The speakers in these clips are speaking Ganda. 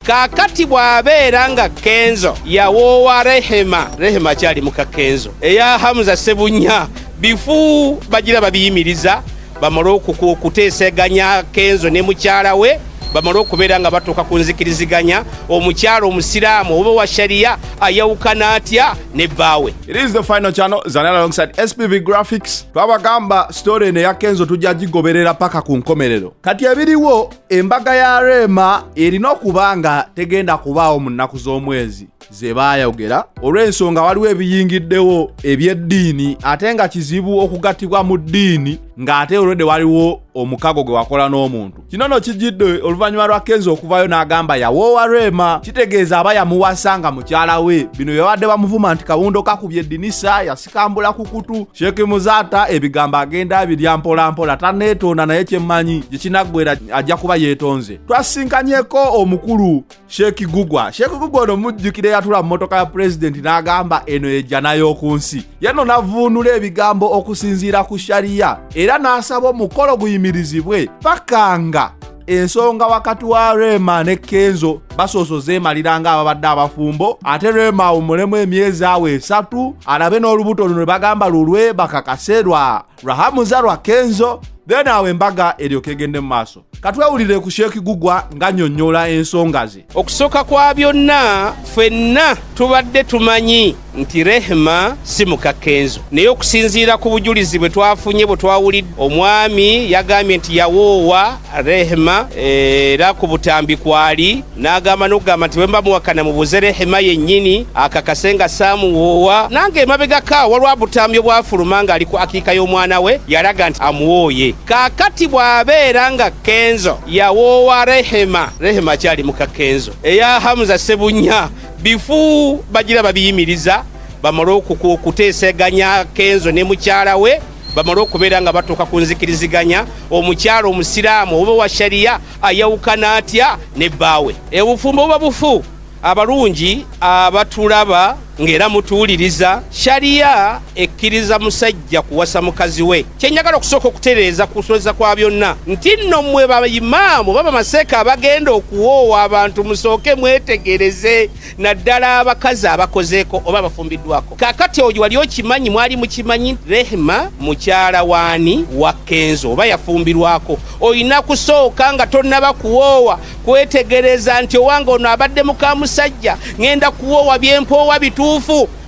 Kaakati bw'abeera nga Kenzo yawoowa Rehema, Rehema akyali muka Kenzo. Eya Hamza Ssebunya bifu bagira babiyimiriza bamale okuteeseganya Kenzo ne mukyala we, bamale okubeera nga batuuka ku nzikiriziganya. Omukyala Omusiraamu oba owa Shariya ayawukana atya ne bbaawe? It is the final channel Zanel alongside SPV Graphics. Twabagamba story eno eya Kenzo tujja gigoberera paka ku nkomerero. Kati ebiriwo, embaga ya Rema erina okuba nga tegenda kubaawo mu nnaku z'omwezi ze baayogera, olw'ensonga waliwo ebiyingiddewo eby'eddiini, ate nga kizibu okugattibwa mu ddiini ng'ate olwedde waliwo omukago gwe wakola n'omuntu. Kino no kijjidde oluvannyuma lwa Kenzo okuvayo n'agamba yawoowa Rema, kitegeeza aba yamuwasa nga mukyala we. Bino byabadde bamuvuma nti kawundo kakubye eddinisa, yasikambula ku kutu. Sheikh Muzaata ebigambo agenda abirya mpolampola, taneetonda, naye kyemmanyi gye kinaggwera ajja kuba yeetonze. Twasinkanyeko omukulu Sheikh Gugwa. Sheikh Gugwa ono mujjukira eyatula mu mmotoka ya pulezidenti n'agamba eno ejjana y'oku nsi. Ye nno n'avvuunula ebigambo okusinziira ku Shariya, era n'asaba omukolo guyimirizibwe paka nga ensonga wakati wa Rema ne Kenzo basoose ozeemalira nga ababadde abafumbo, ate Rema awummulemu emyezi awo 3, alabe n'olubuto luno lwe bagamba lulwe, bakakase lwa Hamza, lwa Kenzo, then awo embaga eryoke egende mu maaso. Katwewulire ku Sheikh Gugwa ng'annyonnyola ensonga ze. Okusooka kwa byonna, ffenna tubadde tumanyi nti Rehema si muka Kenzo, naye okusinziira ku bujulizi bwe twafunye, bwe twawulidde, omwami yagambye nti yawoowa Rehema, era ku butambi kwali n'agamba n'okugamba nti bwe mba muwakana mubuuze Rehema yennyini akakase nga saamuwoowa. Nange emabegako waliwo butambi obwafuluma ng'ali ku akiika y'omwana we, yalaga nti amuwooye. Kaakati bw'abeera nga Kenzo yawoowa Rehema, Rehema akyali muka Kenzo. Eya Hamza Ssebunya bifu bagira babiyimiriza bamale okuteeseganya Kenzo ne mukyala we, bamale okubeera nga batuuka ku nzikiriziganya. Omukyala Omusiraamu oba owa Shariya ayawukana atya ne bbaawe? Obufumbo buba bufu. Abalungi abatulaba ng'era mutuwuliriza, Shariya ekkiriza musajja kuwasa mukazi we. Kyenjagala okusooka okutereeza kusomesa kwa byonna nti nno mmwe bayimaamu oba bamaseeka abagenda okuwoowa abantu, musooke mwetegereze, naddala abakazi abakozeeko oba abafumbiddwako. Kaakati oyo wali okimanyi, mwali mukimanyi Rehema mukyala waani? Wa Kenzo, oba yafumbirwako. Olina kusooka nga tonnaba kuwoowa kwetegereza nti owange ono abadde muka musajja, ŋŋenda kuwoowa, byempoowa bituufu?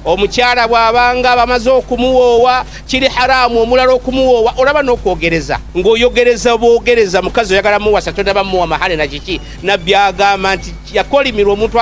Omukyala bw'abanga bamaze okumuwoowa, kiri haramu omulala okumuwoowa. Olaba n'okwogereza ng'oyogereza bwogereza mukazi oyagala muwasa, tonaba muwa mahale na kiki. Nabbi agamba nti yakolimirwa omuntu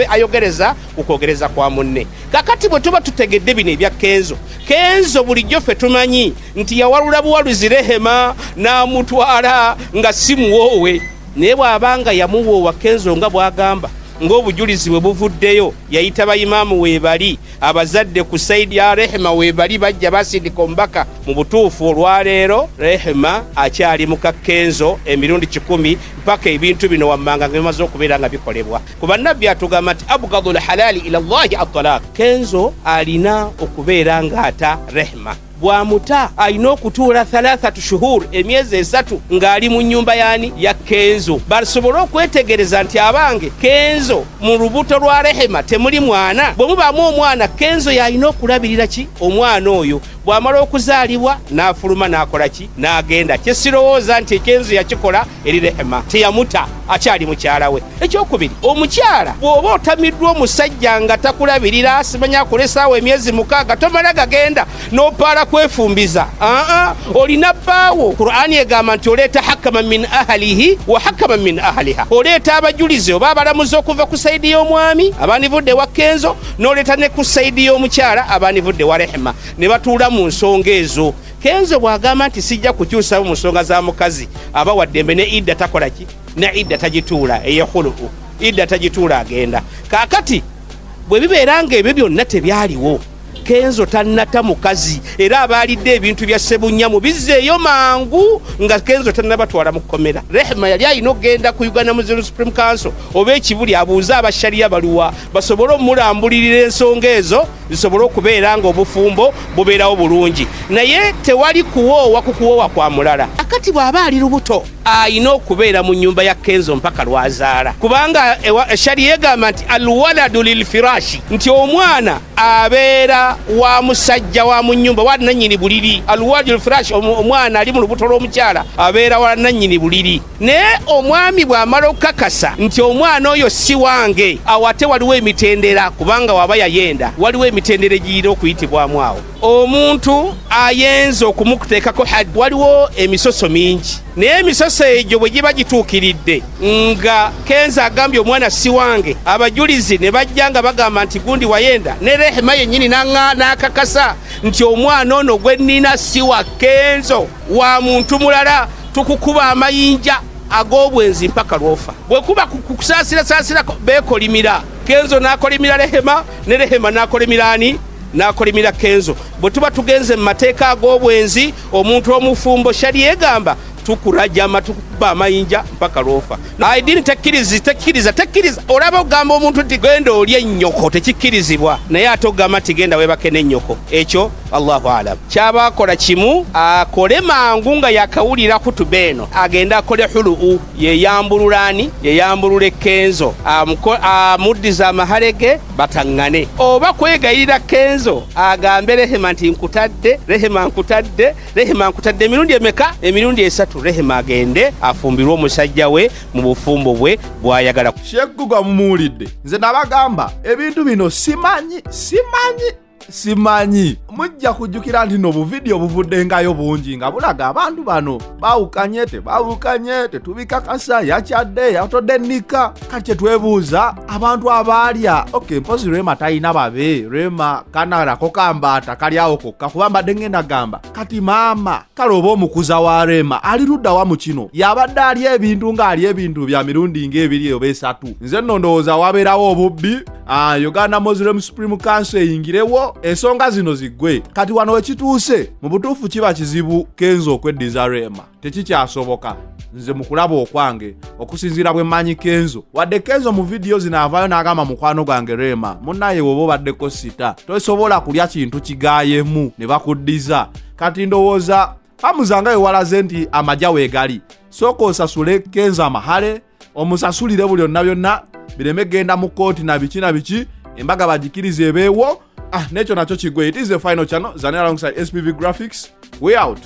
ayogereza ku kwogereza kwa munne. Kakati bwe tuba tutegedde bino ebya Kenzo, Kenzo bulijjo ffe tumanyi nti yawalula buwaluzi Rehema n'amutwala nga si muwoowe, naye bw'abanga yamuwoowa Kenzo nga bw'agamba ng'obujulizi bwe buvuddeyo, yayita bayimaamu weebali, abazadde ku side ya Rehema weebali, bajja basindika omubaka. Mu butuufu olwaleero Rehema akyali muka Kenzo emirundi 100 mpaka ebintu bino wammanga nga bimaze okubeera nga bikolebwa, kuba Nabbi atugamba nti abgadu lhalali ila llahi atalaq. Kenzo alina okubeera ng'ata Rehema. Bw'amuta alina okutuula thalathatu shuhur, emyezi 3, ng'ali mu nnyumba yaani? Ya Kenzo, basobole okwetegereza nti abange Kenzo mu lubuto lwa Rehema temuli mwana. Bwe mubaamu omwana, Kenzo yalina okulabirira ki? Omwana oyo. Bw'amala okuzaalibwa n'afuluma n'akola ki? N'agenda. Kyesirowooza nti Kenzo yakikola eri Rehema, teyamuta, akyali mukyala we. Ekyokubiri, omukyala bw'oba otamiddwa omusajja nga takulabirira, simanya akulesaawo emyezi 6, tomala gagenda n'opaala kwefumbiza. Aa, olina bbaawo. Qur'ani egamba nti oleeta hakama min ahalihi wa hakama min ahaliha, oleeta abajulizi oba abalamuzi okuva ku side y'omwami abanivudde wa Kenzo, n'oleeta ne ku side y'omukyala abanivudde wa Rehema, ne batuula mu nsonga ezo. Kenzo bw'agamba nti sijja kukyusamu mu nsonga za mukazi, aba waddembe. Ne idda takola ki? Ne idda tagituula, eyekhuluu idda tagituula, agenda. Kaakati bwe bibeera nga ebyo byonna tebyaliwo, Kenzo tannata mukazi, era abaalidde ebintu bya Ssebunya mubizzeeyo mangu nga Kenzo tannabatwala mu kkomera. Rehema yali alina okugenda ku Uganda Muslim Supreme Council oba ekibuli, abuuze abashariya baluwa basobole omulambulirira ensonga ezo. Zisobole okubeera nga obufumbo bubeerawo bulungi, naye tewali kuwoowa ku kuwoowa kwa mulala. Akati bw'aba ali lubuto, ayina okubeera mu nnyumba ya Kenzo mpaka lwazaala, kubanga sharia egamba nti alwaladu lilfirashi, nti omwana abeera wa musajja wa mu nnyumba, wa nannyini buliri. Alwaladu lilfirashi, omwana ali mu lubuto lw'omukyala abeera wa nannyini buliri. Naye omwami bw'amala okukakasa nti omwana oyo si wange, awo ate waliwo emitendera, kubanga waba yayenda, waliwo emitendera egiyina okuyitibwamu. Awo omuntu ayenza okumuteekako had, waliwo emisoso mingi, naye emisoso egyo bwe giba gituukiridde nga Kenzo agambye omwana si wange, abajulizi ne bajja nga bagamba nti gundi wayenda, ne Rehema yennyini n'akakasa nti omwana ono gwe nnina si wa Kenzo, wa muntu mulala, tukukuba amayinja ag'obwenzi mpaka lwofa. Bwe kuba kusaasirasaasirako, beekolimira, Kenzo n'akolimira Rehema, ne Rehema n'akolimira ani, n'akolimira Kenzo. Bwe tuba tugenze mu mateeka ag'obwenzi, omuntu omufumbo sharia egamba tukurajama, tukuba amayinja mpaka lwofa. Idini tekkiriza, tekkiriza, tekkiriza. Olaba ogamba omuntu nti genda olye ennyoko, tekikkirizibwa, naye ate ogamba nti genda weebake n'ennyoko, ekyo Allahu alam. Kyaba akola kimu, akole mangu nga yakawulira kutuba eno, agende akole huluu, yeyambulula ani, yeyambulula Kenzo, amuddiza amahale ge, bataŋŋane, oba kwegayirira Kenzo agambe Rehema nti nkutadde, Rehema nkutadde, Rehema nkutadde. Emirundi emeka? Emirundi 3. Rehema agende afumbirwe omusajja we mu bufumbo bwe bw'ayagala. Sheikh mumuwulidde. Nze nabagamba ebintu bino simanyi, simanyi, simanyi. Mujja kujjukira nti no buvidiyo buvuddengayo bungi nga bulaga abantu bano baawukanye, tebaawukanye, tetubikakasa, yakyadde, yatodde nika. Kati kyetwebuuza, abantu abaalya, ok, mpozi Rema talina babe, Rema kanalako kambaata kali awo kokka, kuba mbadde ngenda gamba kati maama kale oba omukuza wa Rema ali luddawa mu kino? Yabadde ali ebintu ng'ali ebintu bya mirundi ng'ebiri oba esatu. Nze nno ndowooza wabeerawo obubbi. Uganda Muslim Supreme Council eyingirewo, ensonga zino ziggwe. Kati wano wekituuse, mu butuufu kiba kizibu Kenzo okweddiza Rema, tekikyasoboka. Nze mu kulaba okwange, okusinziira bwe mmanyi Kenzo, wadde Kenzo mu vidiyo zino avaayo n'agamba mukwano gwange Rema, munnaye woba obaddeko sita, tosobola kulya kintu kigaayemu ne bakuddiza. Kati ndowooza Hamuza nga wewalaze nti amajja weegali, sooka osasule Kenzo amahale, omusasulire buli byonna byonna, bireme genda mu kooti na biki na biki, embaga bagikiriza ebeewo. Ah, nekyo nakyo kigwe. It is the final channel Zane alongside SPV Graphics. We out.